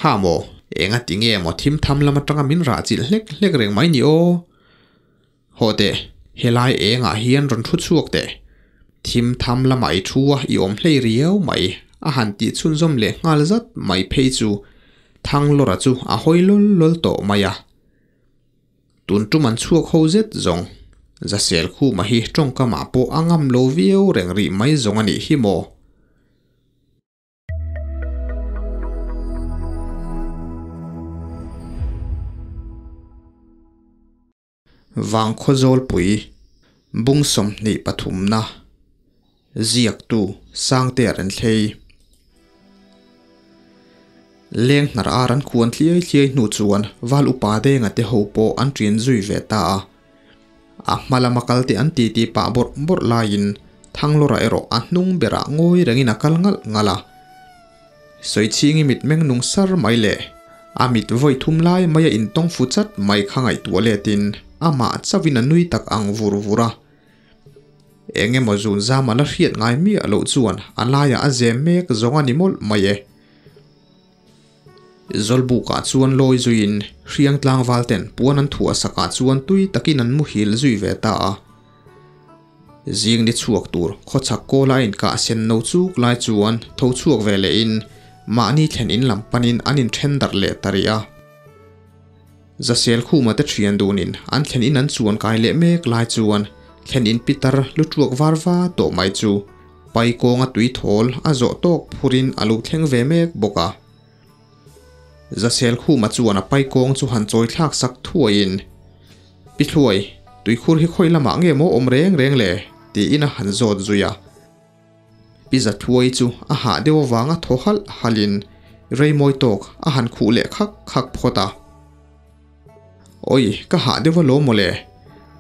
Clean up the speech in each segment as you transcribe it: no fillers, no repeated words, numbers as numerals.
Kha maw, enga ti nge maw thim tham lam atanga min rah chilh hlek hlek reng mai ni aw? Haw teh, helai engah hian rawn thu chhuak teh. Thim tham lamah i thu a, i awm hlei riau mai, a han tih chhunzawm leh nghal zat mai phei chu Thanglawra chu a hawi lawl lawl tawh mai a. Tun tum an chhuak ho zet zawng, Zasel Khuma hi tawngkamah pawh a ngam lo viau reng rih mai zawng a nih hi maw? Vangkhaw Zawlpui, Bung 23na, Ziaktu Sangtea Renthlei. Leng hnar ar an khuan thliai thliai hnu chuan Val Upa Denga te ho pawh an ṭin zui ve ta a. A hma lama kal te an titi pah bawrh bawrh laiin Thanglawra erawh a hnung berah ngawi rengin a kal ngalh ngalh a. Sawichhingi mitmeng nung sar mai leh a mit vawi thum lai mai a intawng fu chat mai kha ngaihtuah letin amah chauhin a nui tak ang vur vur a. Eng emaw zun zam a la hriat ngai miah loh chuan a laiah a zem mek zawng a ni mawlh mai e. Zawlbukah chuan lawi zuiin hriang tlangval ten puan an thuah sakah chuan tui takin an muhil zui ve ta a. Zing ni chhuak tur khawchhak kawla a inkah sen no chuk lai chuan tho chhuak ve lehin mahni thlen in lam panin an inthen darh leh ta rih a. Zasel Khuma te thian dunin an thlen in an chuan kai leh mek lai chuan thlen in pitar lu tuak var va tawh mai chu pai kawnga tui thawl a zawh tawk phurin a lo thleng ve mek bawk a. Zasel Khuma chuan a pai kawng chu han chawi thlak sak thuaiin, Pi Thluai, tuikhur hi khawi lamah nge maw awm reng reng le? tiin a han zawt zui a. Pi Zathluai chu a hah deuh avanga thaw halh halhin reimawi tawk a han khuh leh khak khak phawt a. Awi, ka hah deuh alawm mawle,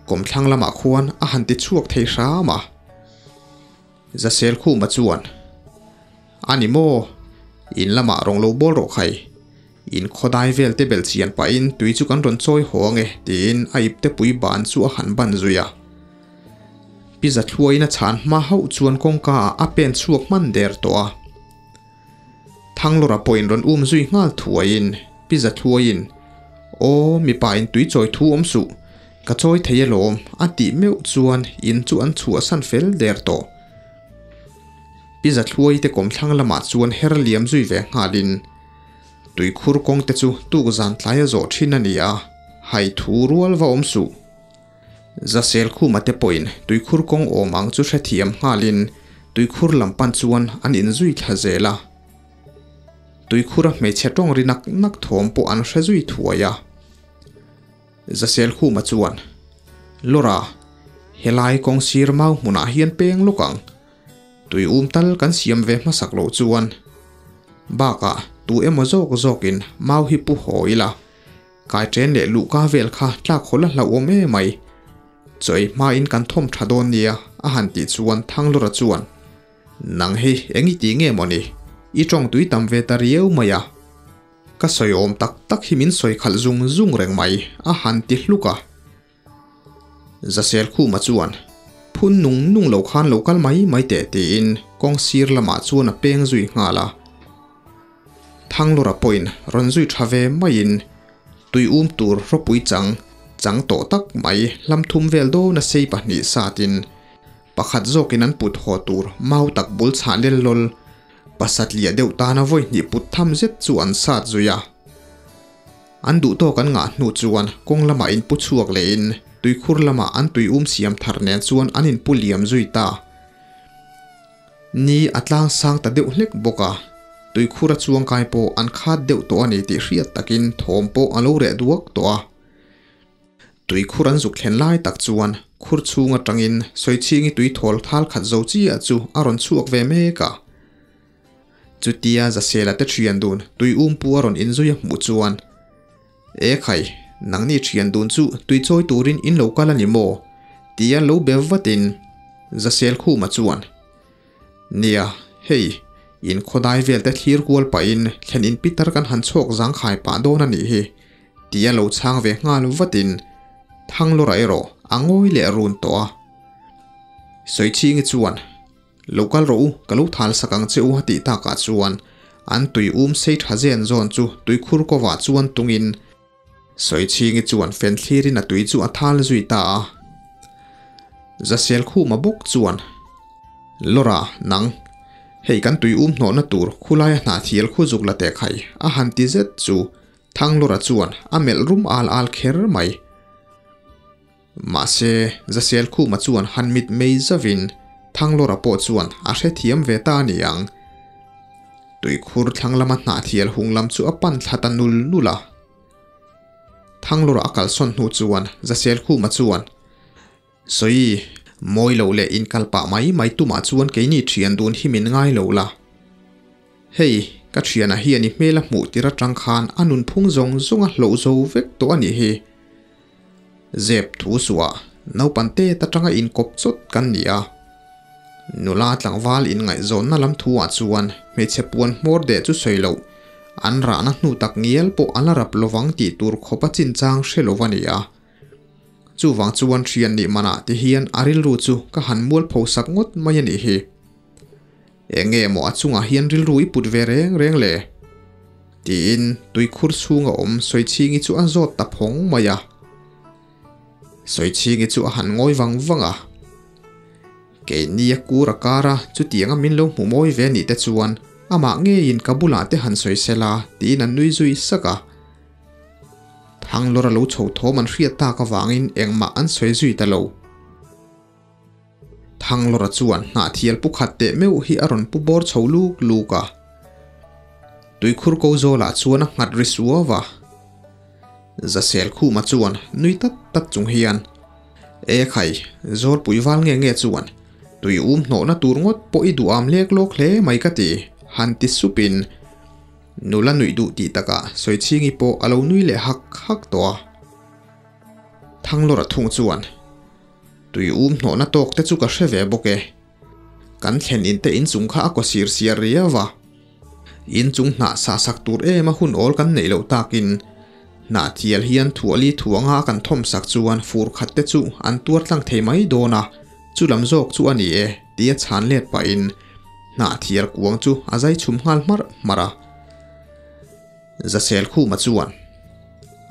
kawmthlang lamah khuan a han ti chhuak thei hram a. Zasel Khuma chuan, A ni maw? In lamah rawn lo bawl rawh khai. In khawdai vel te belh chian pahin tui chu kan rawn chawi haw ange, tiin a ipte pui ban chu a han ban zui a. Pi Zathluaiin a chhan hma hauh chuan kawngka ah a pen chhuak hman der tawh a. Thanglawra pawhin rawn um zui nghal thuaiin Pi Zathluaiin, Aw, mipa in tui chawi thu awm suh, ka chawi thei alawm, a tih meuh chuan in chu an chhuahsan fel der tawh. Pi Zathluai te kawmthlang lamah chuan her liam zui ve nghalin tuikhur kawng te chu tuk zan tlai a zawh thin a ni a, hai thu rual va awm suh. Zasel Khuma te pawhin tuikhur kawng awm ang chu hrethiam nghalin tuikhur lam pan chuan an inzui thla zel a. Tuikhura hmeichhe tawng ri nak nak thawm pawh an hre zui thuai a. Zasel Khuma chuan, Lawra, helai kawng sir mau hmunah hian peng lawk ang. Tui um tal kan siam ve hmasak loh chuan. Bakah tu emaw zawk zawkin mau hi pu haw ila. Kai chen leh luhka vel kha tlak hawl a hlauhawm e mai. Chaw ei hmain kan thawm tha dawn nia, a han tih chuan Thanglura chuan, Nang hi eng i ti nge mawni? I tawng tui tam ve ta riau mai a. Ka sawi awm tak tak hi min sawi khalh zung zung reng mai, a han ti hluk a. Zasel Khuma chuan, Phun nung nung lo khan lo kal mai mai teh tiin kawng sir lamah chuan a peng zui nghal a. Thanglura pawhin rawn zui tha ve maiin tui um tur ropui chang chang tawh tak mai hlam thum vel dawna sei pahnih satin pakhat zawkin an put haw tur mau tak bul chhah lel lawl pasatliah deuh tana vawi hnih put tham zet chu an sat zui a. An duh tawk an ngah hnu chuan kawng lamah inpu chhuak lehin tuikhur lamah an tui um siam thar nen chuan an inpu liam zui ta. Ni a tlang sang ta deuh hlek bawk a, tuikhur a chuang kai pawh an khat deuh tawh a ni tih hriat takin thawm pawh a lo reh duak tawh a. Tuikhur an zuk thlen lai tak chuan khur chhung atangin Sawichhingi tui thawl thal khat zo chiah chu a rawn chhuak ve mek a. Chutia Zasela te thian dun tui um pu a rawn inzui a hmuh chuan, E khai, nangni thian dun chu tui chawi turin in lo kal a ni maw? tia lo be vatin Zasel Khuma chuan, Nia, hei, in khawdai vel te thlir kual pahin thlen in pitar kan han chhawk zangkhai pah dawn a nih hi, tia lo chhang ve nghal vatin Thanglawra erawh a ngawi leh run tawh a. Sawichhingi chuan, Lo kal rawh u, ka lo thal sak ang che u a tih takah chuan An tui um sei tha zen zawn chu tuikhur kovah chuan tungin Sawichhingi chuan fen thlirin a tui chu a thal zui ta a. Zasel Khuma bawk chuan, Lawra, nang, hei kan tui um hnawhna tur khulaia hnahthial khu zuk la teh khai, a han ti zet chu Thanglawra chuan a melh rum al al kher mai. Mahse, Zasel Khuma chuan han mit mei zauvin Thanglawra pawh chuan a hrethiam ve ta a ni ang. Tuikhur thlang lama hnahthial hung lam chu a pan thla ta nul nul a. Thanglawra a kalsawn hnu chuan Zasel Khuma chuan, Sawi, mawi lo leh inkal pah mai mai tumah chuan keini thian dun hi min ngai lo la. Hei, ka thianah hian i hmel a hmuh tir atang khan a nunphung zawng zawng a hloh zo vek tawh a nih hi. Zep thu suah naupan tet atanga inkawp chawt kan ni a. Nula tlangval inngaihzawnna lam thu ah chuan hmeichhe puan hmawr deh chu sawi loh, an rahna hnu tak ngial pawh a la rap lovang tih tur khawp a chinchang hre lo a ni a. Chuvang chuan thian nih manah ti hian a rilru chu ka han mualpho sak ngawt mai a nih hi. Eng nge maw a chungah hian rilru i put ve reng reng le? Tiin tuikhur chhunga awm Sawichhingi chu a zawt ta phawng mai a. Sawichhingi chu a han ngawi vang vang a. Keini a kur a kar a, chutianga min lo hmu mawi ve nih te chuan amah ngeiin ka bulah te han sawi sela tiin a nui zui sak a. Thanglawr a lo chho thawm an hriat tak avangin engmah an sawi zui ta lo. Thanglawra chuan hnahthial pu khat teh meuh hi a rawn pu bawr chho luk luk a. Tuikhur ko zawlah chuan a nghat ri suau a. Zasel Khuma chuan nui tat tat chung hian, E khai, Zawlpui val nge nge chuan tui um hnawhna tur ngawt pawh i duham lek lawk hle mai ka ti, han ti supin nula nuih duh tih takah Sawichhingi pawh a lo nui leh hak hak tawh a. Thanglawra thung chuan, Tui um hnawhna tawk te chu ka hre ve bawk e. Kan thlen in te inchung kha a kaw sir siar riau a. Inchung hnah sah sak tur em a hun awl kan neih loh takin hnah thial hian thuahli thuanga kan thawm sak chuan fur khat te chu an tuar tlang thei mai dawn a, chu lam zawk chu a ni e tia chhan let pahin hnah thial kuang chu a zai chhum nghal hmarh hmarh a. Zasel Khuma chuan,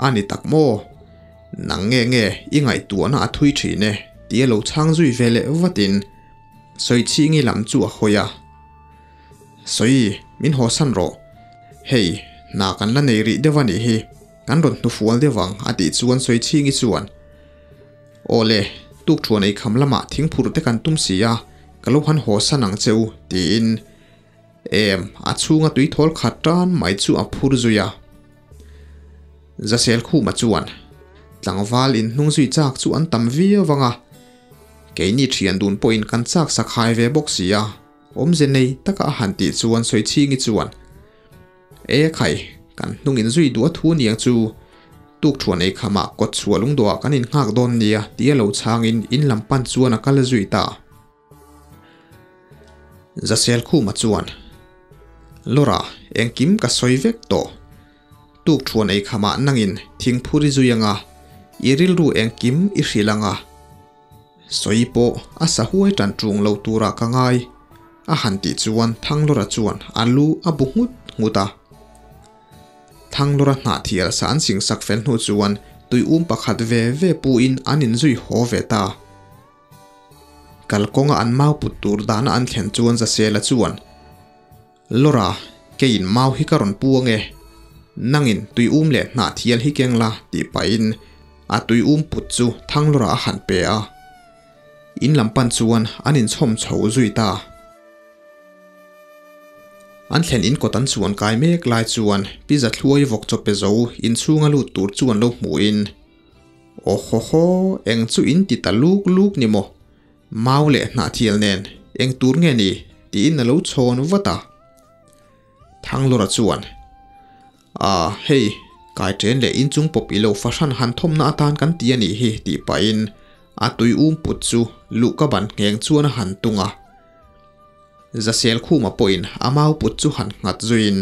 A ni tak maw? Nang nge nge i ngaihtuahna a thui thin e, tia lo chhang zui ve leh vatin Sawichhingi lam chu a hawi a. Sawi, min hawsan rawh. Hei, hna kan la nei rih deuh a nih hi, kan rawn hnufual deuh ang a tih chuan Sawichhingi chuan, Aw le, tukthuan eikham lamah thingphur te kan tum si a, ka lo han hawsan ang che u, tiin Em, a chhunga tui thawl khat tan mai chu a phur zui a. Zasel Khuma chuan, Tlangval in hnung zui chak chu an tam viau vang a, keini thian dun pawhin kan chak sak hai ve bawk si a, awmze nei taka a han tih chuan Sawichhingi chuan, E khai, kan hnung in zui duh a thu niang chu, tukthuan ei khamah kawt chhuah lungdawhah kan innghak dawn nia tia lo chhangin in lam pan chuan a kal zui ta. Zasel Khuma chuan, Lawra, engkim ka sawi vek tawh. Tukthuan ei khamah nangin thingphur i zui anga, i rilru engkim i hrilh anga. Sawi pawh a sa huai tan ṭung lo turah ka ngai, a han tih chuan Thanglawra chuan a lu a bu nghut nghut a. Thanglawra hnahthial sa an singsak fel hnu chuan tuium pakhat ve ve puin an inzui haw ve ta. Kalkawnga an mau put tur dana an thlen chuan Zasela chuan, Lawra, keiin mau hi ka rawn pu ange. Nangin tui um leh hnah thial hi keng la, tih pahin a tui um put chu Thanglawra a han pe a. In lam pan chuan an inchhawm chho zui ta. An thlen in kawt an chuan kai mek lai chuan Pi Zathluai vawk chaw pe zo inchhunga lut tur chu an lo hmuhin, Aw haw haw, eng chu in ti ta luk luk ni maw? Mau leh hnahthial nen eng tur nge ni? tiin a lo chhawn vat a. Thanglawra chuan, A, hei, kai ṭen leh inchung pawp i lo fahran han thawmna atan kan ti a nih hi, tih pahin a tui um put chu luhka ban ngheng chuan a han tung a. Zasel Khuma pawhin a mau put chu han nghat zuiin,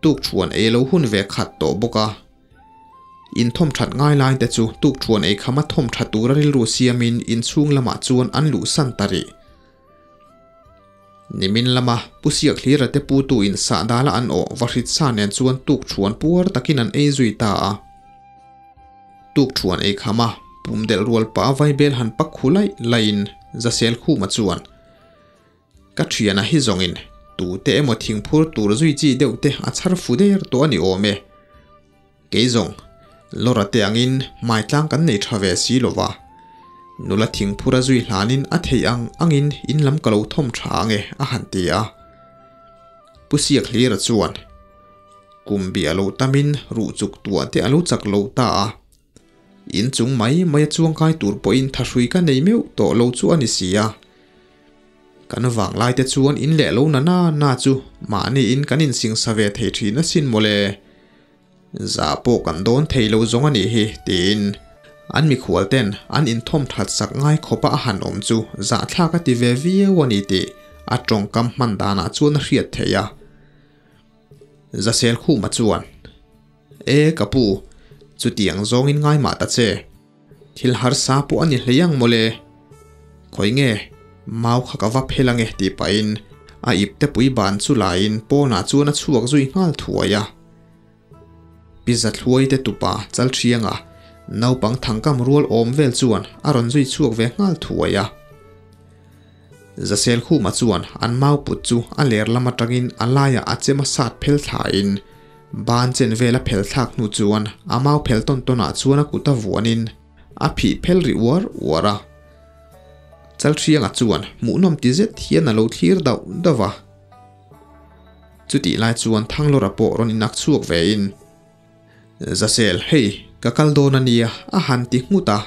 Tukthuan ei lo hun ve khat tawh bawk a. Inthawm that ngai lai te chu tukthuan ei khama thawm tha tura rilru siamin inchhung lamah chuan an luhsan ta rih. Nimin lama Pu Siakhlira te putu in sahdala an awh vahrit sa nen chuan tukṭhuan puar takin an ei zui ta a. Tukṭhuan ei kham a, pum delh rual pah vaibel han pak khu laih laihin Zasel Khuma chuan, Ka ṭhiana hi zawngin tute emaw thingphur tur zui chi deuh te a chhar fu der tawh a ni awm e. Kei zawng, Lora te angin hmaitlang kan nei tha ve si lo va, nula thingphura zui hlanin a theih ang angin in lam ka lo thawm tha ang e, a han ti a. Pu Siakhlira chuan, Kum bi a lo tamin ruh chuk tuah te a lo chak lo ta a, in chung mai mai a chuangkai tur pawhin thahrui ka nei meuh tawh lo chu a ni si a. Kan vanglai te chuan in leh lo na na na chu mahni in kan insingsa ve thei thin asin mawle. Zah pawh kan dawn thei lo zawng a nih hi, tiin an mikhual ten an inthawm that sak ngai khawpa a han awm chu zahthlak a ti ve viau a ni tih a tawngkam hman danah chuan a hriat theih a. Zasel Khuma chuan, E ka pu, chutiang zawngin ngai mah ta che. Thil harsa pawh a ni hlei ang mawle. Khawi nge, mau kha ka va phel ange tih pahin a ipte pui ban chu laiin pawnah chuan a chhuak zui nghal thuai a. Pi Zathluai te tupa Chalthianga naupang thangkam rual awm vel chuan a rawn zui chhuak ve nghal thuai a. Zasel Khuma chuan an mau put chu a ler lam atangin a laiah a chem a sat phel thlain Ban chen vel a phel thlak hnu chuan a mau phel tawn tawn ah chuan a kut a vuanin a phih phel ri uar uar a. Chalhrianga chuan hmuhnawm ti zet hian a lo thlir dauh dauh a. Chutih lai chuan Thanglawra pawh rawn inak chhuak ve in, Zasel hei ka kal dawn a nia a han ti nghut a.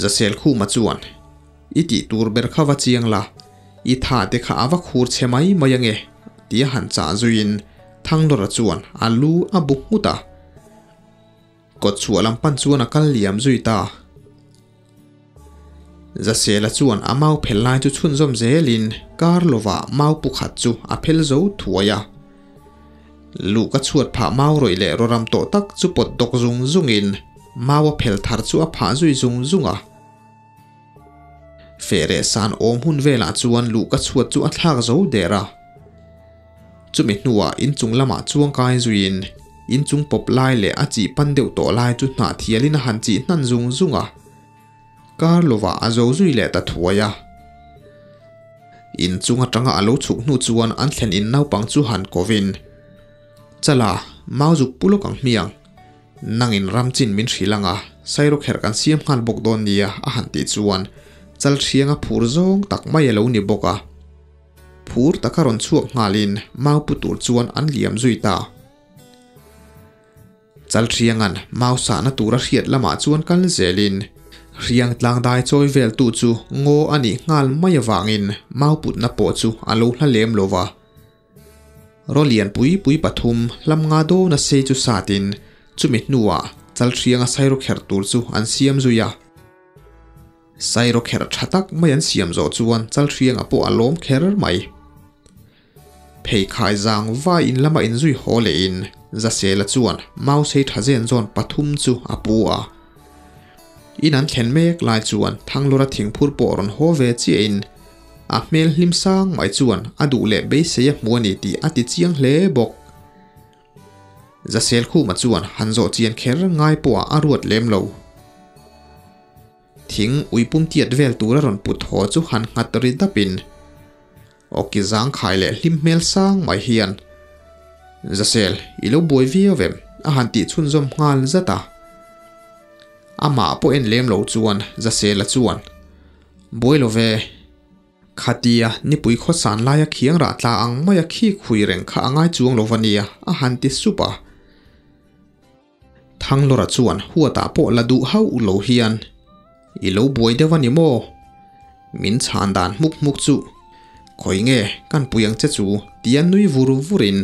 Zasel Khuma chuan, I tih tur ber kha va chiang la, i tha te kha a va khur chhe mai mai ange, tia han chah zuiin Thanglawra chuan a lu a bu nghut a. Kawt chhuah lam pan chuan a kal liam zui ta. Zasela chuan a mau phel lai chu chhunzawm zelin kar lovah mau pu khat chu a phel zo thuai a. Luh ka chhuat phah mau rawih leh rawram tawh tak chu pawt dawk zung zungin mau a phel thar chu a phah zui zung zung a. Feh reh san awm hun velah chuan luh ka chhuat chu a thlak zo der a. Chumi hnuah inchung lamah chuang kai zuiin inchung pawp lai leh a chih pan deuh tawh lai chu hnah thialin a han chih hnan zung zung a. Kar lovah a zo zui leh ta thuai a. Inchung atanga a lo chhuk hnu chuan an thlen in naupang chu han kovin, Chala, mau zuk pu lawk ang hmiang. Nangin ram chin min hrilh ang a, sairawkherh kan siam nghal bawk dawn nia a han tih chuan chalthianga phur zawng tak mai a lo ni bawk a. Phur taka rawn chhuak nghalin mau pu tur chuan an liam zui ta. Chalthianga'n mau sahna tura hriat lamah chuan kal zelin hriang tlangdai chawi veltu chu ngaw a nih nghal mai avangin mau putna pawh chu a lo hla lem lo va. Rawlian pui pui pathum hlam nga dawn a sei chu satin chumi hnuah Chalhrianga sairawkherh tur chu an siam zui a. Sairawkherh tha tak mai an siam zawh chuan Chalhrianga pawh a lawm kher mai. Pheikhai zang vai in lama inzui haw lehin Zasela chuan mau sei tha zen zawn pathum chu a pu a. In an thlen mek lai chuan Thanglura thingphur pawh rawn haw ve chiahin A hmel hlim sang mai chuan a duh leh beisei a hmu a ni tih a ti chiang hle bawk. Zasel Khuma chuan han zawh chian kher ngai pawhah a ruat lem lo. Thing uipum tiat vel tur a rawn put haw chu han nghat ri dapin awki zangkhai leh hlim hmel sang mai hian, Zasel, i lo buai viau em? a han tih chhunzawm nghal zat a. Amah pawh en lem lo chuan Zasela chuan, Buai lo ve. Khatia nipui khawsan laia khiang rah tla ang maia khi khui reng kha a ngai chuang lo va nia, a han ti sup a. Thanglawra chuan huatah pawh la duh hauh lo hian, I lo buai deuh a ni maw? Min chhan dan hmuk hmuk chu, Khawi nge kan pui ang che chu? tia nui vur vurin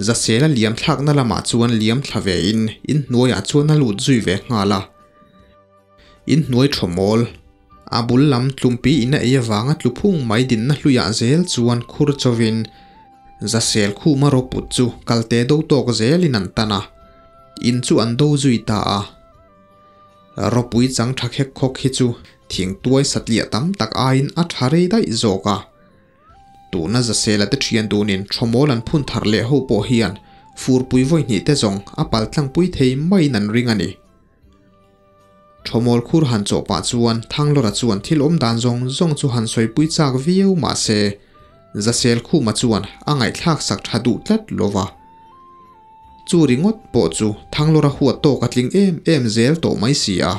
Zasela liam thlakna lamah chuan liam thla vein inhnuaiah chuan a lut zui ve nghal a. Inhnuai thaw mawl. A bul lam tlumpi in a ei avanga tlu phung mai dinna hluiah zel chuan khur chawin Zasel khuma rawput chu kalte do tawk zelin an tan a, in chu an do zui ta a. Rawpui chang tha khek khawk hi chu thingtuai satliah tam tak aiin a tha rei daih zawk a. Tuna Zasela te thian dunin thawmawl an phun thar leh ho pawh hian furpui vawi hnih te zawng a paltlang pui thei maiin an ring a ni. Thawmawl khur han chawh pah chuan Thanglawra chuan thil awm dan zawng zawng chu han sawipui chak viau mah se, Zasel Khuma chuan a ngaihthlak sak tha duh tlat lo va. Chu ringawt pawh chu Thanglawra huat tawk a tling em em zel tawh mai si a.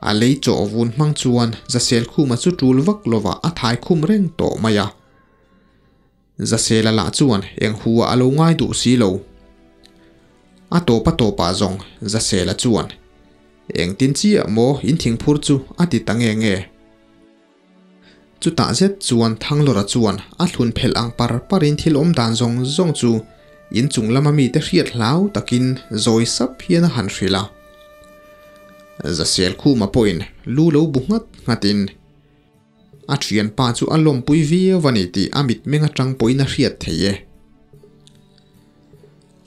A lei chawh vun hmang chuan Zasel Khuma chu tul vak lovah a thai khum reng tawh mai a. Zasela lah chuan eng hu ah a lo ngai duh si lo. A tawp a tawpah zawng Zasela chuan, Engtin chiah maw in thingphur chu a ti ta nge nge. Chutah zet chuan Thanglawra chuan a thlun phelh ang par parin thil awm dan zawng zawng chu inchung lama mite hriat hlau takin zawi sap hian a han hrilh a. Zasel Khuma pawhin lu lo bu nghat nghatin A thianpa chu a lawmpui viau a ni tih a mitmeng atang pawhin a hriat thei e.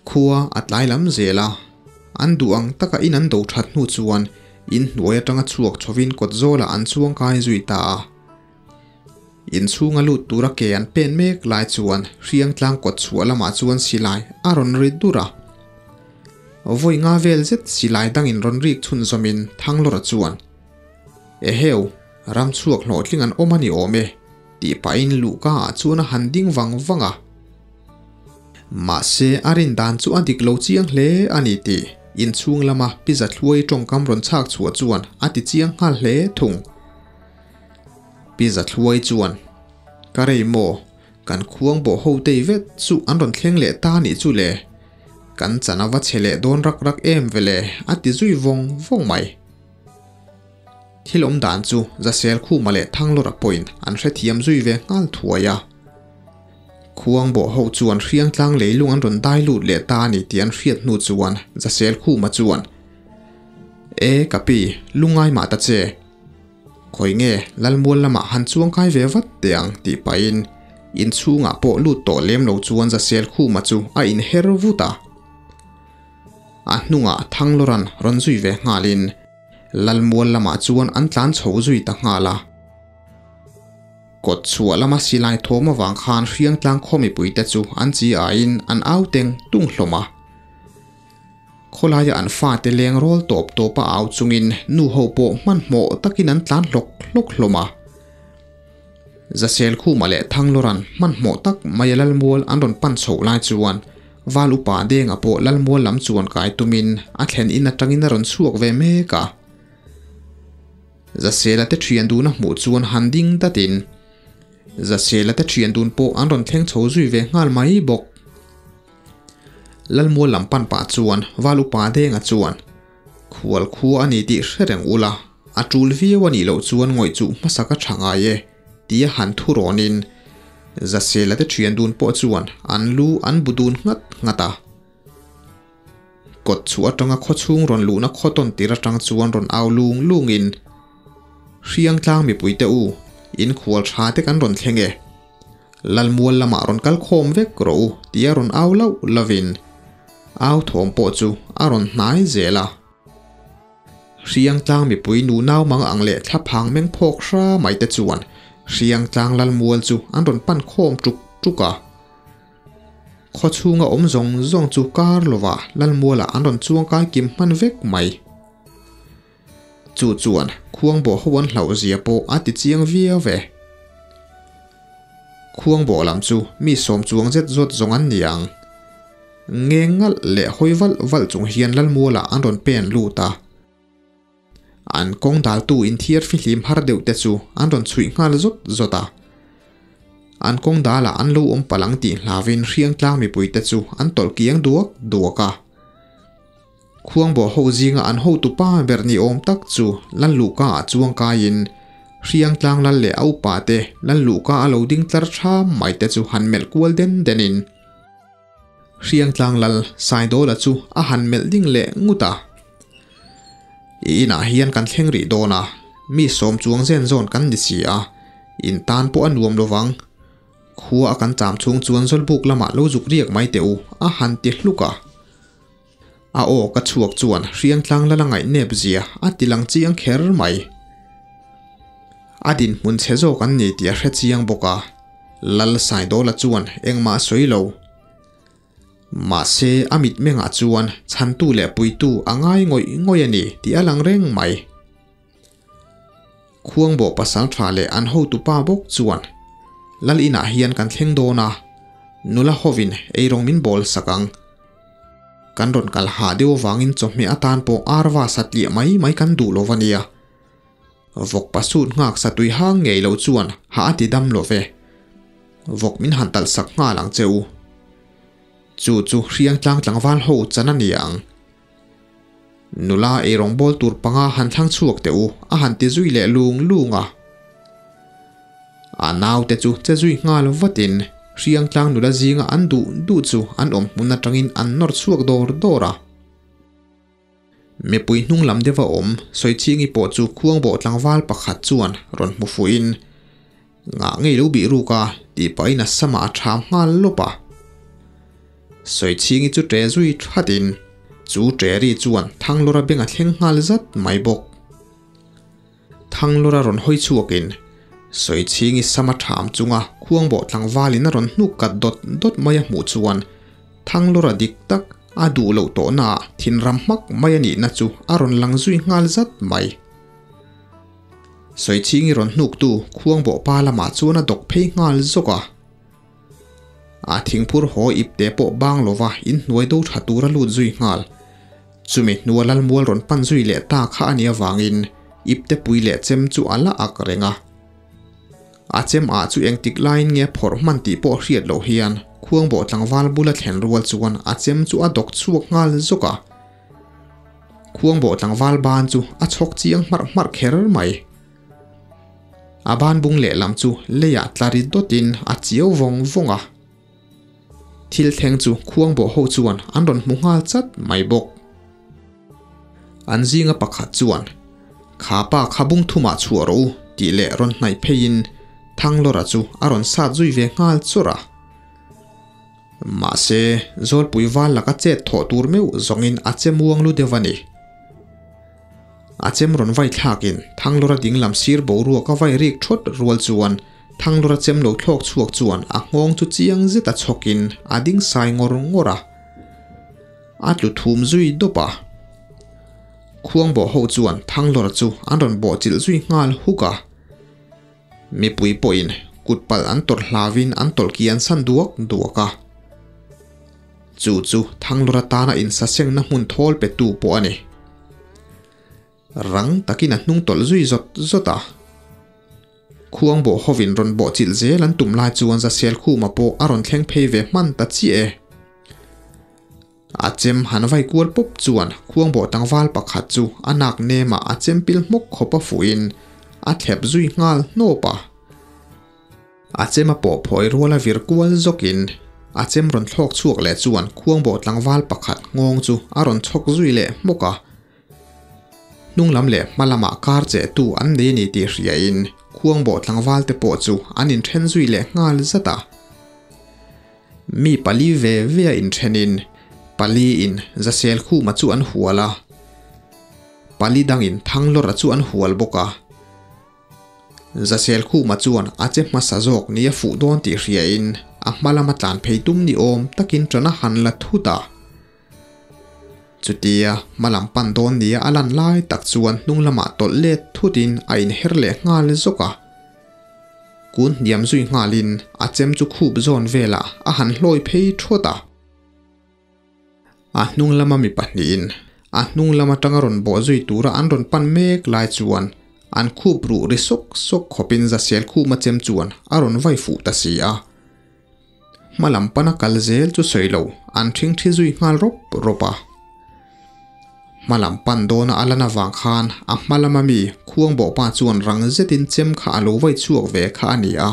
Khua a tlai lam zel a, an duh ang taka in an do that hnu chuan in hnuai atanga chhuak chhovin kawt zawlah an chuang kai zui ta a. In chhunga lut tura ke an pen mek lai chuan Hriangtlang kawt chhuah lamah chuan silai a rawn ri dur a. Vawi nga vel zet silai dangin rawn rik chhunzawmin Thanglawra chuan, Eheu! Ram chhuak hlawhtling an awm a ni awm e, tih pahin luhka ah chuan a han ding vang vang a. Mahse, a rin dan chu a dik lo chiang hle a ni tih inchhung lama Pi Zathluai tawngkam rawn chhak chhuah chuan a ti chiang nghal hle thung. Pi Zathluai chuan, Ka rei maw, kan khuang bawh ho tei vet chu an rawn thleng leh ta nih chu le, kan chan a va chhe leh dawn rak rak em vele a ti zui vawng vawng mai. Thil awm dan chu Zasel Khuma leh Thanglawra pawhin an hrethiam zui ve nghal thuai a. Khuang bawh ho chuan Hriangtlang leilung an rawn dai lut leh ta a ni tih an hriat hnu chuan Zasel Khuma chuan, E ka pi, lungngai mah ta che. Khawi nge Lalmual lamah han chuang kai ve vat teh ang tih pahin inchhungah pawh lut tawh lem lo chuan Zasel Khuma chu a inher vut a. A hnungah Thanglawra'n rawn zui ve nghalin Lalmual lamah chuan an tlan chho zui ta nghal a. Kawt chhuah lama silai thawm avang khan Hriangtlang khaw mipuite chu an chi aiin an au teng tung hlawm a. Khawlaia an fate leng rawl tawp tawpa au chungin nu ho pawh hmanhmawh takin an tlan hlawk hlawk hlawm a. Zasel Khuma leh Thanglawra'n hmanhmawh tak maia Lalmual an rawn pan chhoh lai chuan Val upa Denga pawh Lalmual lam chuan kai tumin a thlen in atangin a rawn chhuak ve mek a. Zasela te thian dun a hmuh chuan han ding datin Zasela te thian dun pawh an rawn thleng chho zui ve nghal mai bawk. Lalmual lam pan pah chuan Val upa Denga chuan Khual khua a ni tih hre reng ula, a tul viau a nih loh chuan ngawih chuh hmasa ka tha ngai e, tia han thu rawnin Zasela te thian dun pawh chuan an lu an bu dun nghat nghat a. Kawt chhuah atanga khawchhung rawn luhna khaw tawn tir atang chuan rawn au lung lungin, Hriangtlang mipuite u, in khual tha te kan rawn thleng e. Lalmual lamah rawn kal khawm vek rawh u tia rawn au lauh lovin au thawm pawh chu a rawn hnai zel a. Hriangtlang mipui nu nau mang ang leh thlaphang meng phawk hra mai te chuan Hriangtlang Lalmual chu an rawn pan khawm tuk tuk a. Khaw chhunga awm zawng zawng chu kar lovah Lalmualah an rawn chuangkai kim hman vek mai. Chu chuan khuangbawh ho an hlauh zia pawh a ti chiang viau ve. Khuangbawh lam chu mi sawm chuang zet zawt zawng an ni ang. Ngeng ngalh leh hawi valh valh chung hian Lalmualah an rawn pen lut a. An kawng daltu inthiar fihlim har deuh te chu an rawn chhuih nghal zawt zawt a. An kawng dalah an lo awm palh ang tih hlauvin Hriangtlang mipuite chu an tawlh kiang duak duak a. Khuangbawh ho zinga an hotu pa ber ni awm tak chu Lalluhka ah chuang kaiin Hriangtlang lal leh a upa te Lalluhka a lo ding tlar tham mai te chu han melh kual den den in Hriangtlang lal Saidawla chu a han melh ding leh ngut a. I inah hian kan thleng rih dawn a, mi sawm chuang zen zawn kan ni si a, in tan pawh a nuam lovang. Khua a kan cham chhung chuan Zawlbuk lamah lo zuk riak mai teh u a han ti hluk a. A aw ka chhuak chuan Hriangtlang lala ngaihnep zia a ti lang chiang kher mai. A dinhmun chhe zawk an ni tih a hre chiang bawk a. Lal Saidawla chuan engmah a sawi lo. Mahse, a mitmengah chuan chhantu leh puitu a ngai ngawih ngawih a ni tih a lang reng mai. Khuangbawh pasal tha leh an hotupa bawk chuan, Lal inah hian kan thleng dawn a, nula hovin eirawng min bawl sak ang. Kan rawn kal hah deuh avangin chawhmeh atan pawh arva satliah mai mai kan duh lo va nia. Vawk pasut nghak satui hang ngei lo chuan hah a ti dam lo ve. Vawk min han talh sak nghal ang che u. Chu chu hriang tlang tlangval ho chan a ni ang. Nula eirawng bawl tur panga han thlang chhuak teh u a han ti zui leh lung lung a. A naute chu che zui nghal vatin hriang tlang nula zinga an duh duh chu an awm hmun atangin an nawr chhuak dawr dawr a. Mipui hnung lam deuha awm Sawichhingi pawh chu khuangbawh tlangval pakhat chuan rawn hmu fuhin, Ngah ngei lo bih ruk a, tih pahin a samah a ṭham nghal lawp a. Sawichhingi chu ṭe zui ṭhatin chu ṭe ri chuan Thanglawra beng a thleng nghal zat mai bawk. Thanglawra rawn hawi chhuakin Sawichhingi sama ṭham chunga khuangbawh tlangvalin a rawn hnuk kat dawt dawt mai a hmuh chuan Thanglawra dik tak a duh loh tawhnaah thinram hmak mai a nihna chu a rawn lang zui nghal zat mai. Sawichhingi rawn hnuktu khuangbawh pa lamah chuan a dawk phei nghal zawk a. A thingphur haw ipte pawh bang lova inhnuai do tha tura lut zui nghal. Chumi hnua Lalmual rawn pan zui leh ta kha a nih avangin ipte pui leh chem chu a la ak reng a. A chem ah chu engtik laiin nge phawrh hman tih pawh hriat loh hian Khuangbawh tlangval bula thlen rual chuan a chem chu a dawk chhuak nghal zawk a. Khuangbawh tlangval ban chu a chhawk chiang hmarh hmarh kher mai. A ban bung lehlam chu leiah tla ri dawtin a chiau vawng vawng a. Thil thleng chu khuangbawh ho chuan an rawn hmu nghal chat mai bawk. An zinga pakhat chuan, Kha pa kha bung thumah chhuah rawh u tih leh rawn hnaih pheiin Thanglawra chu a rawn sat zui ve nghal chawrh a. Mahse, Zawlpui val laka chet thawh tur meuh zawngin a che muang lu deuh a ni. A chem rawn vai thlakin Thanglawra dinglam sir boruak a vai rik thawt rual chuan Thanglawra chem lo thlawk chhuak chuan a nghawng chu chiang zeta chhawkin a ding sai ngawr ngawr a. A tlu thum zui dawp a. Khuangbawh ho chuan Thanglawra chu an rawn bawh chilh zui nghal huk a. Mipui pawhin kut palh an tawrh hlauin an tawlh kian san duak duak a. Chu chu Thanglura tana insasengna hmun thawl petu pawh a ni. Rang takin a hnung tawlh zui zawt zawt a. Khuangbawh hovin rawn bawh chilh zel an tum lai chuan Zaselkhuma pawh a rawn thleng phei ve hman ta chiah e. A chem han vai kual pawp chuan khuangbawh tlangval pakhat chu a nak nemah a chem pil hmawk khawp a fuhin a thlep zui nghal hnawp a. A chem a pawh phawi rual a vir kual zawkin a chem rawn thlawk chhuak leh chuan khuangbawh tlangval pakhat nghawng chu a rawn chhawk zui leh hmawk a. Hnung lam leh hma lamah kar chehtu an nei a ni tih hriain khuangbawh tlangval te pawh chu an inthen zui leh nghal zat a. Mi pali ve ve a inthenin pali in Zaselkhuma chu an hual a, pali dangin Thanglawra chu an hual bawk a. Zaselkhuma chuan a che hmasa zawk ni a fuh dawn tih hriain a hma lama tlan phei tum ni awm takin ṭan a han la thut a. Chutia hma lam pan dawn nia a lan lai tak chuan hnung lamah tawlh let thutin a inher leh nghal zawk a. Kun hniam zui nghalin a chem chu khup zawn velah a han hlawi phei thawt a. A hnung lama mi pahnihin a hnung lam atanga rawn bawh zui tura an rawn pan mek lai chuan an khup ruh ri sawk sawk khawpin Zasel khuma chem chuan a rawn vai fuh ta si a. Hma lam pana kal zel chu sawi lo an ṭhing ṭhi zui nghal rawp rawp a. Hma lam pan dawna a lan avang khan a hma lama mi khuangbawh pa chuan rang zetin chem kha a lo vai chhuak ve kha a ni a.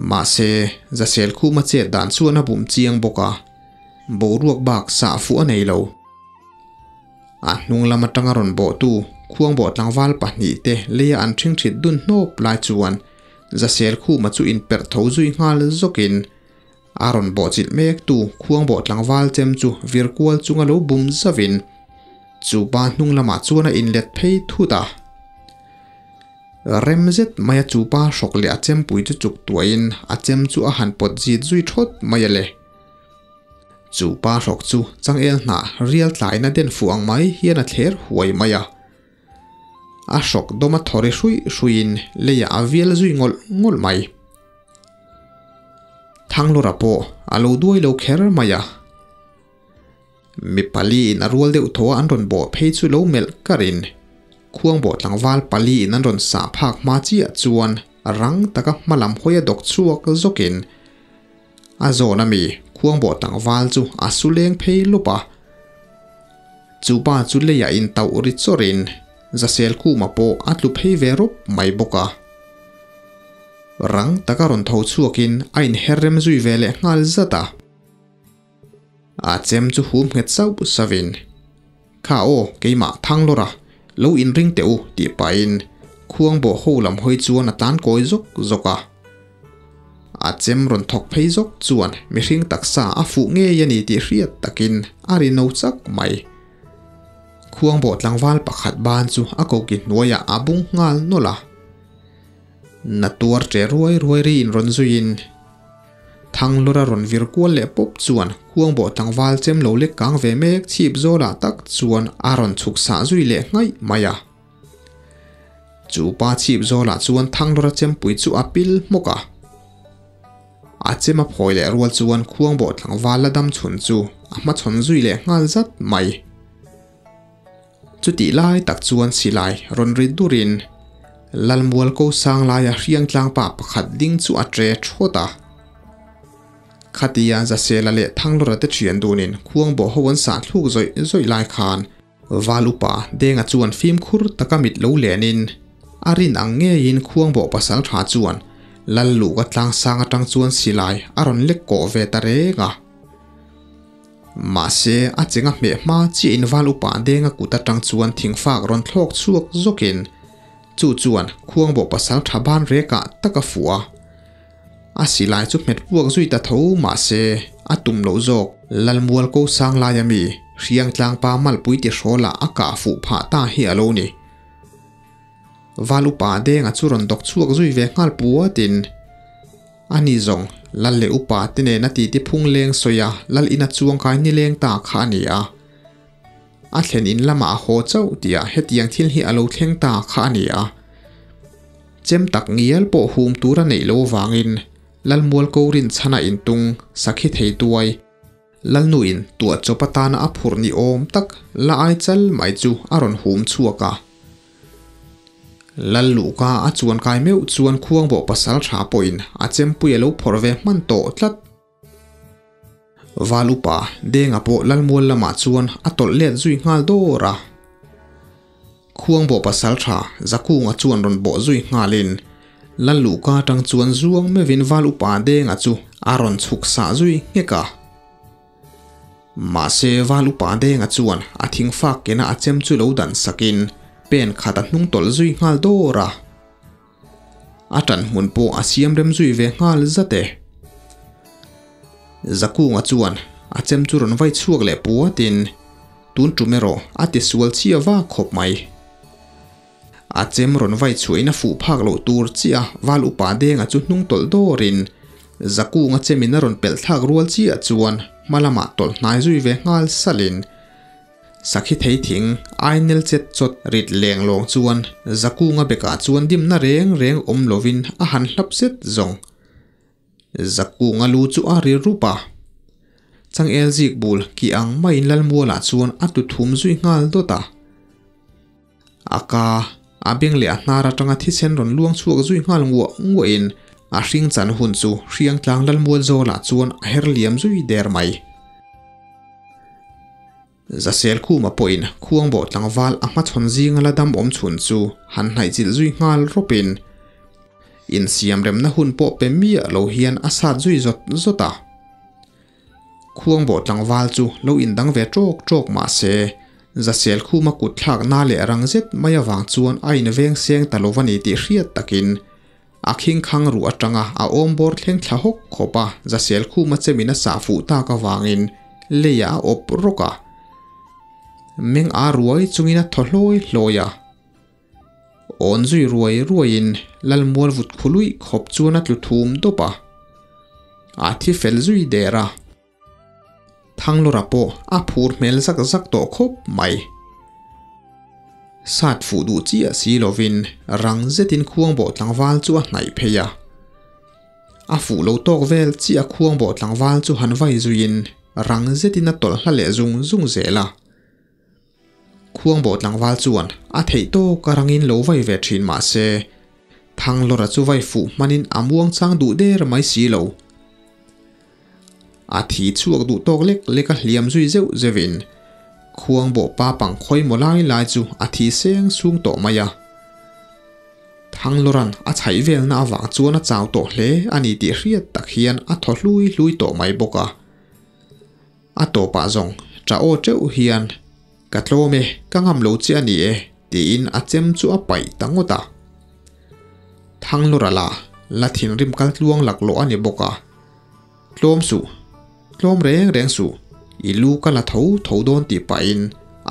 Mahse, Zasel khuma chet dan chuan a bum chiang bawk a, boruak bak sah fuh a nei lo. A hnung lam atanga rawn bawhtu khuangbawh tlangval pahnihte leia an ṭhing ṭhit dun hnawp lai chuan Zasel khuma chu inperh tho zui nghal zawkin a rawn bawhchilh mektu khuangbawh tlangval chem chu vir kual chunga lo bum zavin chu pa hnung lamah chuan a inlet phei thut a. Rem zet maia chupa hrawk leh a chempui chu chuk tuahin a chem chu a han pawt zit zui thawt mai a le. Chupa hrawk chu changel hnah rial tlaina den fuh ang mai hian a thler huai mai a. A hrawk dawma thawri hruih hruihin leiah a vial zui ngawlh ngawlh mai. Thanglura pawh a lo duai lo kher mai a. Mi pali in a rual deuh thaw a an rawn bawh phei chu lo melh karin khuangbawh tlangval pali in an rawn sah phak hma chiah chuan rang taka hma lam hawi a dawk chhuak zawkin a zawn ami khuangbawh tlangval chu a su leng phei lawp a. Chupa chu leiah in tauh ri chawrin Zasel Kuma pawh a tlu phei ve rawp mai bawk a. Rang taka rawn tho chhuakin a inher rem zui ve leh nghal zat a. A chem chu hum nghet sauh sauhin, Kha aw, keimah Thanglawra, lo inring teh u, tih pahin khuangbawh ho lam hawi chuan a tlan kawi zawk zawk a. A chem rawn thawk phei zawk chuan mihring taksa a fuh ngei a ni tih hriat takin a ri no chak mai. Khuangbawh tlangval pakhat ban chu a koki hnuaiah a bung nghal nawlh a. Na tuar che ruai ruai ri inrawn zuiin Thanglura rawn vir kual leh pawp chuan khuangbawh tlangval chem lo lek kang ve mek chhip zawlah tak chuan a rawn chhuk sah zui leh nghaih mai a. Chu pa chhip zawlah chuan Thanglura chempui chu a pil hmawk a. A chem a phawi leh rual chuan khuangbawh tlangval la dam chhun chu a hmachhawn zui leh nghal zat mai. Chutih lai tak chuan silai rawn ri durin Lalmual ko sang laia hriangtlang pa pakhat ding chu a tre thawt a. Khatia Zasela leh Thanglawra te thian dunin khuangbawh ho an sah thluk zawih zawih lai khan Val upa Denga chuan fimkhur taka mit lo lenin a rin ang ngeiin khuangbawh pasal tha chuan Lalluka tlangsang atang chuan silai a rawn lek kawh ve ta reng a. Mahse, a cheng a hmeh hma chiah in val upa deng a kut atang chuan thingfak rawn thlawk chhuak zawkin chu chuan khuangbawh pasal tha ban rekah tak a fuh a. A silai chu hmet puak zui ta tho mahse, a tum loh zawk. Lalmual ko sang laia mi Hriangtlang pa malpui ti hrawlah a kah fuh phah ta hi a lo ni. Val upa deng a chu rawn dawk chhuak zui ve nghal puatin A ni zawng, Lal leh upa te nena titi phung leng sawi a Lal ina chuangkai ni leng ta kha a ni a. A thlen in lamah a haw chauh tihah hetiang thil hi a lo thleng ta kha a ni a. Chem tak ngial pawh hum tur a neih lo vangin Lal Mualko rinchhana intung sakhi thei tuai Lalnuin tuah chawp atana a phurh ni awm tak la ai chal mai chu a rawn hum chhuak a. Lal luhka a chuan kai meuh chuan khuangbawh pasal tha pawhin a chempui a lo phawrh ve hman tawh tlat. Val upa Denga pawh Lalmual lamah chuan a tawlh let zui nghal dawr a. Khuangbawh pasal tha Zakunga chuan rawn bawh zui nghalin Lal luhka atang chuan zuang meuhin Val upa Denga chu a rawn chhuk sah zui nghek a. Mahse, Val upa Denga chuan a thingfak kena a chem chu lo dan sakin pen khat a hnung tawlh zui nghal dawr a. A tan hmun pawh a siam rem zui ve nghal zat e. Zakunga chuan a chem chu rawn vai chhuak leh puatin tun tum erawh a ti sual chhia vak khawp mai. A chem rawn vai chhuahin a fuh phak loh tur chiah a Val upa Denga chu hnung tawlh dawrin Zakunga chemin a rawn pelh thlak rual chiah chuan hma lamah tawlh hnai zui ve nghal salhin Sakhi thei thing ainel chet chawt rit leng lawng chuan Zakunga bekah chuan dimna reng reng awm lovin a han hlap zet zawng. Zakunga lu chu a ri rup a. Changel zik bul ki ang maiin Lalmualah chuan a tlu thum zui nghal dawt a. A ka, a beng leh a hnar atanga thisen rawn luang chhuak zui nghal nguah nguahin a hring chan hun chu Hriangtlang Lalmual zawlah chuan a her liam zui der mai. Zasel Khuma pawhin Khuangbawh tlangval a hmachhawn zinga la dam awm chhun chu han hnaihchilh zui nghal rawpin insiamremna hun pawh pe miah lo hian a sat zui zawt zawt a. Khuangbawh tlangval chu lo indang ve ṭawk ṭawk mah se, Zasel Khuma kut thlak na leh rang zet mai avang chuan a inveng seng ta lo va ni tih hriat takin a khingkhang ruh aṭanga a awm bawr thleng thla hawk khawp a, Zasel Khuma chemin a sah fuh tak avangin leiah a awp rawk a. Meng a ruai chungin a thaw hlawi hlawi a. Awn zui ruai ruaiin lal mual vut khuluih khawp chuan a tlu thum dawp a, a thi fel zui der a. Thanglawra pawh a phur hmel zak zak tawh khawp mai. Sat fuh duh chiah si lovin rang zetin khuangbawh tlangval chu a hnaih phei a. A fuh lo tawk vel chiah khuangbawh tlangval chu han vai zuiin rang zetin a tawlh hla leh zung zung zel a. Khuangbawh tlangval chuan a theih tawk a rangin lo vai ve thin mah se, Thanglawra chu vai fuh hmanin a muang chang duh der mai si lo. A thi chhuak duh tawk lek lek a hliam zui zeuh zeuhin Khuangbawh pa pang khawi maw lai lai chu a thi seng sung tawh mai a. Thanglawra'n a chhaih velna avang chuan a chau tawh hle a ni tih hriat tak hian a thaw hlui hlui tawh mai bawk a. A tawpah zawng ṭah aw ṭeuh hian, Ka tlawm e, ka ngam lo che a ni e, tiin a chem chu a paih ta ngawt a. Thanglura la la thinrim kal tluang laklawh a ni bawk a. Tlawm suh, tlawm reng reng suh, i lu ka la tho tho dawn tih pahin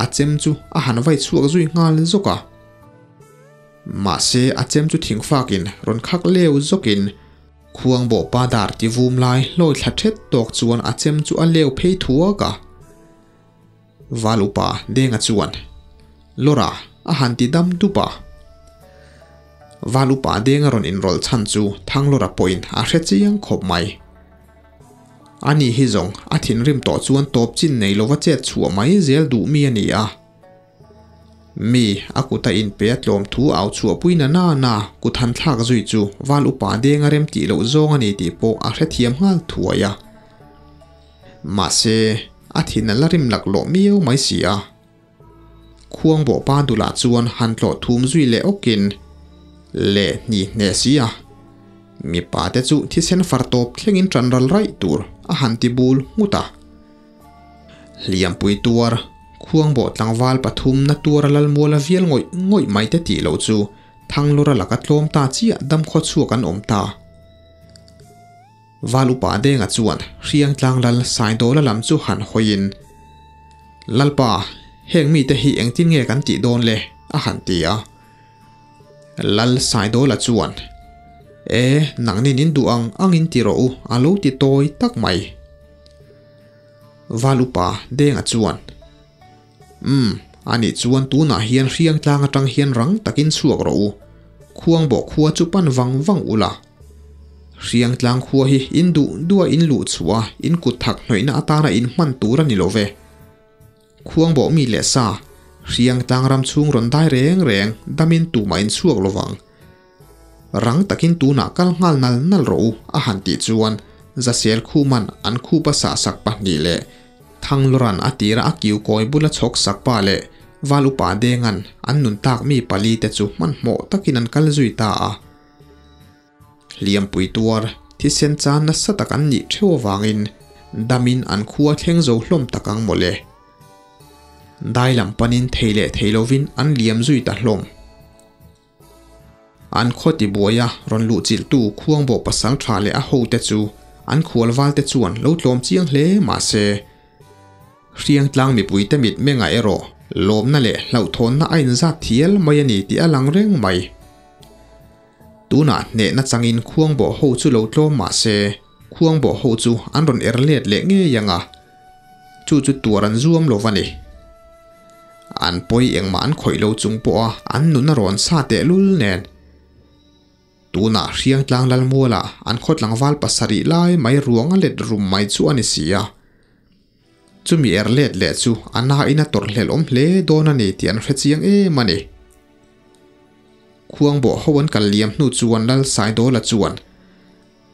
a chem chu a han vai chhuak zui nghal zawk a. Mahse a chem chu thingfakin rawn khak leu zawkin, Khuangbawh pa dar ti vum lai hlawi thla thet tawk chuan a chem chu a leu phei thuak a. Val upa Denga chuan, Lawra, a han ti dam dup a. Val upa Denga rawn inrawlh chhan chu Thanglawra pawhin a hre chiang khawp mai. Ani hi zawng a thinrim tawh chuan tawp chin nei lova chet chhuah mai zel duh mi a ni a. Mi, a kut a inpe a tlawm thu au chhuahpui na na na kut han thlak zui chu val upa deng a rem tih loh zawng a ni tih pawh a hrethiam nghal thuai a. Mahse, a thin a la rim laklawh miau mai si a. Khuangbawh pa dulah chuan han tlawh thum zui leh awkin leh hni hneh si a. Mipa te chu thisen far tawp thlengin ṭan ral raih tur a han ti bul nghut a. Hliampui tuar, Khuangbawh tlangval pathum na tuara Lalmuala vial ngawih ngawih mai te tih loh chu Thanglura laka tlawm ta chiah damkhaw chhuak an awm ta. Val upa Denga chuan Hriangtlang lal Saidawla lam chu han hawiin, Lalpa, heng mite hi engtin nge kan tih dawn le? a han ti a. Lal Saidawla chuan, E, nangnin in duh ang angin ti rawh u, a lo ti tawi tak mai. Val upa Denga chuan, Umm, anih chuan tunah hian Hriangtlang atang hian rang takin chhuak rawh u. Khuangbawh khua chu pan vang vang ula. Hriangtlang khua hi in duh duha in luh chhuah a, in kut thak hnawihna atana in hman tur a ni lo ve. Khuangbawh mi leh sa, Hriangtlang ram chhung rawn dai reng reng damin tumah in chhuak lo vang. Rang takin tunah kal nghal nal nal rawh u, a han tih chuan Zasel Khuman an khupa sah sak pahnih leh Thanglawran a tira a kiu kawi bula chhawk sak pa leh Val upa Dengan an nun tak mi pali te chu hmanhmawh takin an kal zui ta a. Hliampui tuar, thisen chan nasa tak an nih theuh avangin damin an khua thleng zo hlawm tak ang mawle. Dai lam panin thei leh thei lovin an liam zui ta hlawm. An khaw tibuaia rawn luhchilhtu Khuangbawh pasal tha leh a hote chu an khual valte chuan lo tlawm chiang hle mah se, Hriangtlang mipuite mit mengah erawh lawmna leh hlauhthawnna a inzat thial mai a ni tih a lang reng mai. Tunah hnehna changin Khuangbawh ho chu lo tlawm mah se, Khuangbawh ho chu an rawn er let leh ngei ang a, chu chu tuar an zuam lo va ni. An pawi engmah an khawih lo chung pawha an nun a rawn sa tehlul nen. Tunah Hriangtlang Lalmualah an khaw tlangval pasarih lai mai ruang a let rum mai chu a ni si a. Chumi er let leh chu a nain a tawrhhlelh awm hle dawn a ni tih an hre chiang em a ni. Khuangbawh ho an kal liam hnu chuan Lal Saidawla chuan,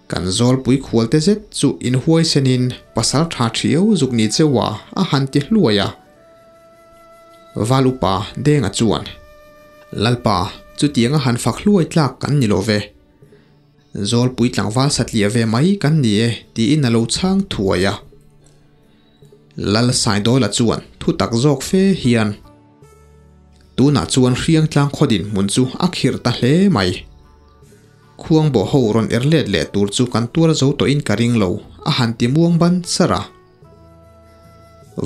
Kan zawlpui khualte zet chu inhuaisenin pasal tha thiau zuk ni cheua a han ti hluai a. Val upa Denga chuan, Lalpa, chutianga han fak hluai tlak kan ni lo ve. Zawlpui tlangval satliah ve mai kan ni e, tiin a lo chhang thuai a. Lal Saidawla chuan thu tak zawk fe hian, Tunah chuan Hriangtlang khaw dinhmun chu a khirh ta hle mai. Khuangbawh ho rawn er let leh tur chu kan tuar zo tawhin ka ring lo, a han ti muang ban sar a.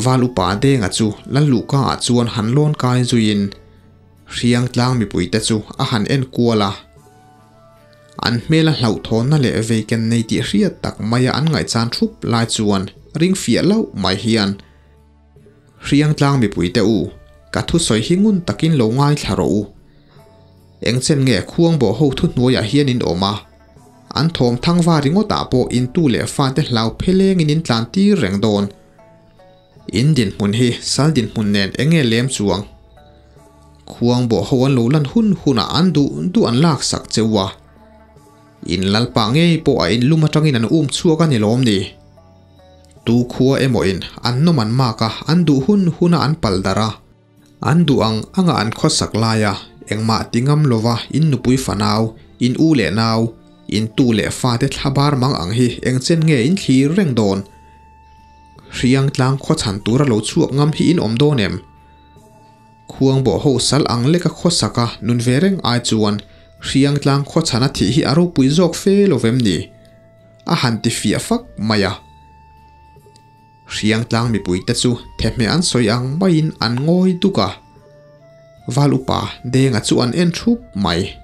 Val upa Denga chu Lalluhka ah chuan han lawn kai zuiin, Hriangtlang mipuite chu a han en kual a. An hmela hlauhthawnna leh veiken nei tih hriat tak maia an ngaihchan thup lai chuan ring fiah loh mai hian, Hriangtlang mipuite u, ka thusawi hi ngun takin lo ngaithla rawh u. Engchen nge khuangbawh ho thuhnuaiah hian in awm a? An thawm thangva ringawtah pawh intu leh fate hlau phelengin in tlan tir reng dawn. In dinhmun hi sal dinhmun nen eng nge lem chuang? Khuang bawh ho an lo lan hun hunah an duh duh an laksak cheu a. In lalpa ngei pawh a in lum atangin an um chhuak a ni lawm ni? Tu khua emaw in an nawm an mak a, an duh hun huna an pal darh a. An duh ang anga an khawsak laia engmah ti ngam lova in nupui fanau, in u leh nau, in tu leh fate thlabar mang ang hi engchen nge in thlir reng dawn? Hriang tlang khawchhan tura lo chhuak ngam hi in awm dawn em? Khuangbawh ho sal ang leka khawsaka nun ve reng ai chuan Hriang tlang khawchhana thih hi a ropui zawk fe lo vem ni? A han ti fiah fak mai a. Hriang tlang mipuite chu thehmeh an sawi ang maiin an ngawi duk a. Val upa Denga chu an en thup mai.